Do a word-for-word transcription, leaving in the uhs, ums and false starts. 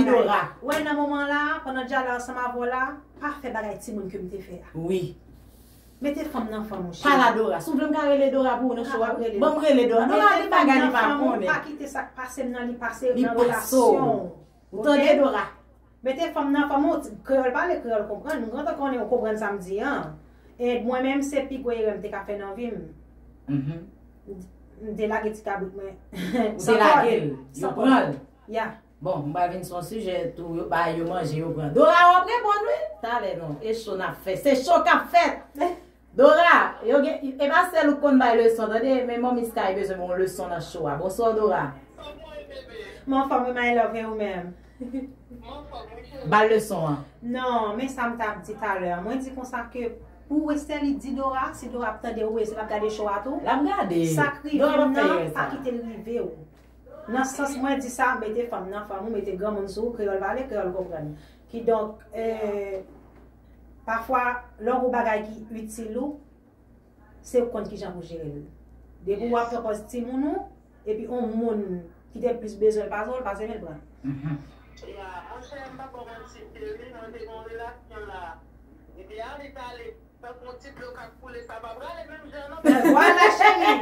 Dora. Wè, nan moman la, pandan dyalè ansanm avè w la, pa fè bagay timoun ke m te fè a. Wi. Mete fanm nan fanm, mon Pala cheri. Dora. Si w vle m ka rele Dora pou ou nan show a, Rele. Ban m rele Dora. Dora Mete gen fanm bagay li nan pa fanm ou, konnen. Pa kite sa k pase m nan li pase Li nan pase w. relasyon. Ou tande, Dora? Mete fanm nan fanm ou, kreyòl pale, kreyòl konprann. Nou kontan konnen ou konprann sa m di an. E mwen menm, se pi gwo erè m te ka fè nan vi m. Mhm. M te lage ti kabrit mwen. Ou te lage l. Yo pran l. Ya. Bon, m pral vin sou yon sijè tou, yo bay yo manje, yo pran. Dora, w ap reponn, wi. Talè non, e show n ap fè. Se show k ap fèt. Dora, yo gen, e pa sèl ou k konn bay leson, tande, men Manmi Sky bezwen yon leson nan show a. Bonswa, Dora. Mwen anfòm, wi, my love, e ou menm? Ba l leson an. Non, men sa m t ap di talè a. Mwen di konsa ke pou Westerlie di Dora, si Dora ap tande ou, e si l ap gade show a tou, L ap gade. Sa k rive Dora m p ap fè nan, erè pa sa. Kite l rive w. Nan sans mwen di sa, mete fanm nan fanm ou, mete granmoun sou ou, kreyòl pale, kreyòl konprann. Kidonk, eh, pafwa, lè w gon bagay ki itil ou, se ou konn kijan pou jere l. Depi w ap pran pòz timoun ou, epi yon moun ki te plis bezwen l pase w, l pase men l pran. Mhm. Ya, monchè, m pa ba w manti, cheri, mwen te gen yon relasyon la. Epi a, li t ale, tankou yon ti dlo k ap koule, sa pa prale menm jan, non. Vwala, cheri.